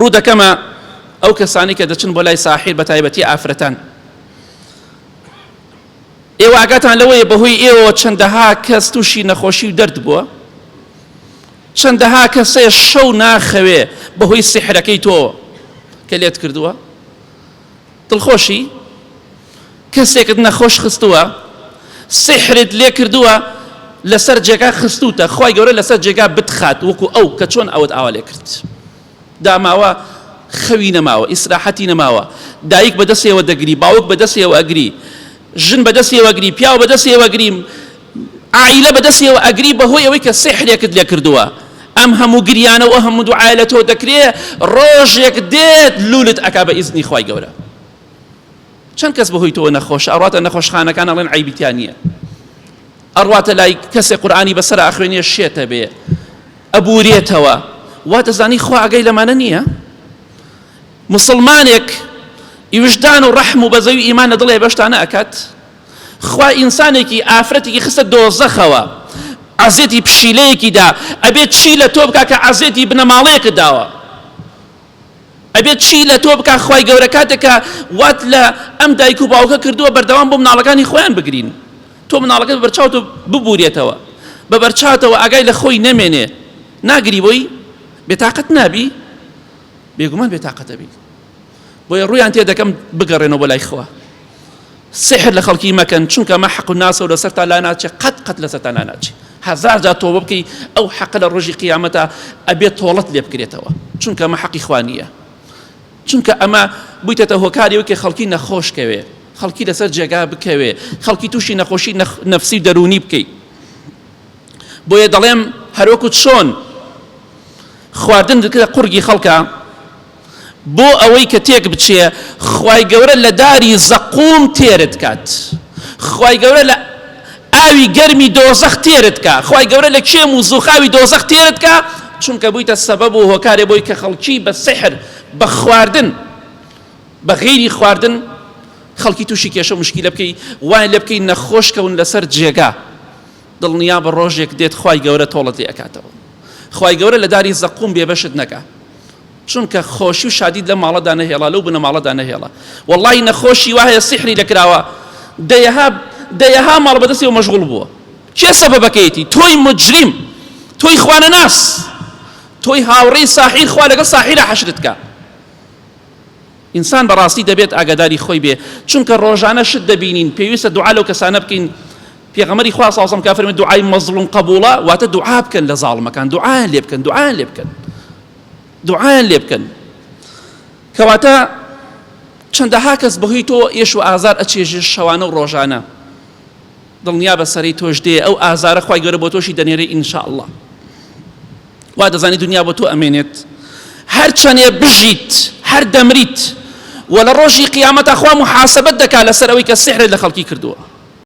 ڕوو دەکەمە ئەو کەسانی کە دەچن بۆ لای ساحیر، بە تایبەتی ئافرەتان. ئێوە ئاگاتان لەوەیە بەهۆی ئێوەوە چەندەها کەس تووشی نەخۆشی و دەرد بووە؟ چەندەها کەسێ شەو ناخەوێ بەهۆی سیحرەکەی تۆ کە لێت کردووە؟ دڵخۆشی؟ کەسێکت نەخۆش خستووە، سیحرت لێ کردووە، لەسەر جێگا خستووتە، خوای گەورە لەسەر جێگا بتخات وەکو ئەو کە چۆن ئەوت ئاوا لێ کرد. داماوە خەوی نەماوە، ئیسراحەتی نەماوە، دایک بە دەستیەوە دەگری، باوک بە دەستیەوە ئەگری، ژن بە دەستیەوە ئەگری، پیاو بە دەستیەوە ئەگری، عائیلە بە دەستیەوە ئەگری بەهۆی ئەوەی کە سیحرێکت لێ کردووە. ئەم هەموو گریانە و ئەو هەموو دوعایە لە تۆ دەکرێ، ڕۆژێک دێت لوولت ئەکا بە ئیزنی خوای گەورە. چەند کەس بەهۆی تۆوە نەخۆشە، ئەڕواتە نەخۆشخانەکان ئەڵێن عەیبی تیا نییە، ئەڕواتە لای کەسێ قورئانی بەسەرا ئەخوێنێ شێتە بێ ئەبورێتەوە. وا دەزانی خوا ئاگای لەمانە نییە؟ مسلمانێک ویژدان و ڕەحم و بەزەوی ئیمان لە دڵێ بەشتانە ئەکات؟ خوا ئینسانێکی ئافرەتێکی خستە دۆزەخەوە، عەزێتی پشیلەیەکی دا، ئەبێت چی لە تۆ بکا کە عەزێتی بنەماڵەیەکت داوە؟ ئەبێت چی لە تۆ بکا خوای گەورە کاتێک کە وات لە ئەم دایک و باوکە کردووە بەردەوام بۆ مناڵەکانی خۆیان بگرین؟ تۆ مناڵەکەت بەرچاوتەوە ببورێتەوە، بە بەرچاتەوە ئاگای لە خۆی نەمێنێ، ناگری بۆی؟ بێتاقەت نابی؟ بێگومان بێتاقەت ئەبی. بۆیە ڕوویان تێ دەکەم بگەڕێنەوە بۆ لای خوا. سحر لە خەڵکی مەکەن، چونکە ئەمە حەق و ناسە و لەسەرتا لا ناچێ، قەت قەت لەسەرتا لا ناچێ. هەزار جار تۆبە بکەی ئەو حەقە لە ڕۆژی قیامەتا ئەبێ تۆڵەت لێ بکرێتەوە، چونکە ئەمە حەقی خوا نییە. چونکە ئەمە بوویتەتە هۆکاری ئەوەی کە خەڵکی نەخۆش کەوێ، خەڵکی لەسەر جێگا بکەوێ، خەڵکی تووشی نەخۆشی نەفسی و دەروونی بکەی. بۆیە دەڵێم هەروەکو چۆن خواردن دەکرێتە قوڕگی خەڵکا، بۆ ئەوەی کە تێک بچێ، خوای گەورە لە داری زەقوم تێرت کات، خوای گەورە لە ئاوی گەرمی دۆزەخ تێرت کا، خوای گەورە لە کێم و زوخاوی دۆزەخ تێرت کا، چونکە بوویتە سەبەب و هۆکارێ بۆی کە خەڵکی بە سحر، بە خواردن، بە غەیری خواردن خەڵکی تووشی کێشە و مشکیلە بکەی، وایان لێ بکەی نەخۆش کەون لەسەر جێگا. دڵنیابە ڕۆژێک دێت خوای گەورە تۆڵەت لێ ئەکاتەوە. خوای گەورە لە داری زەقوم بێبەشت نەکا. چونکە خۆشی و شادیت لەم ماڵەدا نەهێڵا، لەو بنەماڵەدا نەهێڵا. وەڵڵاهی نەخۆشی وا هەیە سیحری لێکراوە، دەیەها دەیەها ماڵ بەدەستیەوە مەشغوڵ بووە. کێ سەبەبەکەیەتی؟ تۆی موجریم، تۆی خوانەناس، تۆی هاوڕێی ساحیر، خوا لەگەڵ ساحیرا حەشرت کا. ئینسان بەڕاستی دەبێت ئاگاداری خۆی بێ، چونکە ڕۆژانە شت دەبینین، پێویستە دوعا لەو کەسانە بکەین. پێغەمبەری خوا صلی اللە علیە وسلم کە فەرمی دوعای مەزڵوم قەبوڵە، واتە دوعا بکەن لە زاڵمەکان، دوعایان لێ بکەن، دوعایان لێ بکەن، دوعایان لێ بکەن. کەواتە چەندەها کەس بەهۆی تۆ ئێش و ئازار ئەچێژێ شەوانە و ڕۆژانە، دڵنیا بە سەرەی تۆش دێ ئەو ئازارە، خوای گەورە بۆ تۆشی دەنێرێ ان شاء اللە. وا دەزانی دنیا بۆ تۆ ئەمێنێت؟ هەرچەنێ بژیت هەر دەمریت، وە لە ڕۆژی قیامەتا خوا محاسبەت دەکا لەسەر ئەوەی کە سیحرت لە خەڵکی کردووە.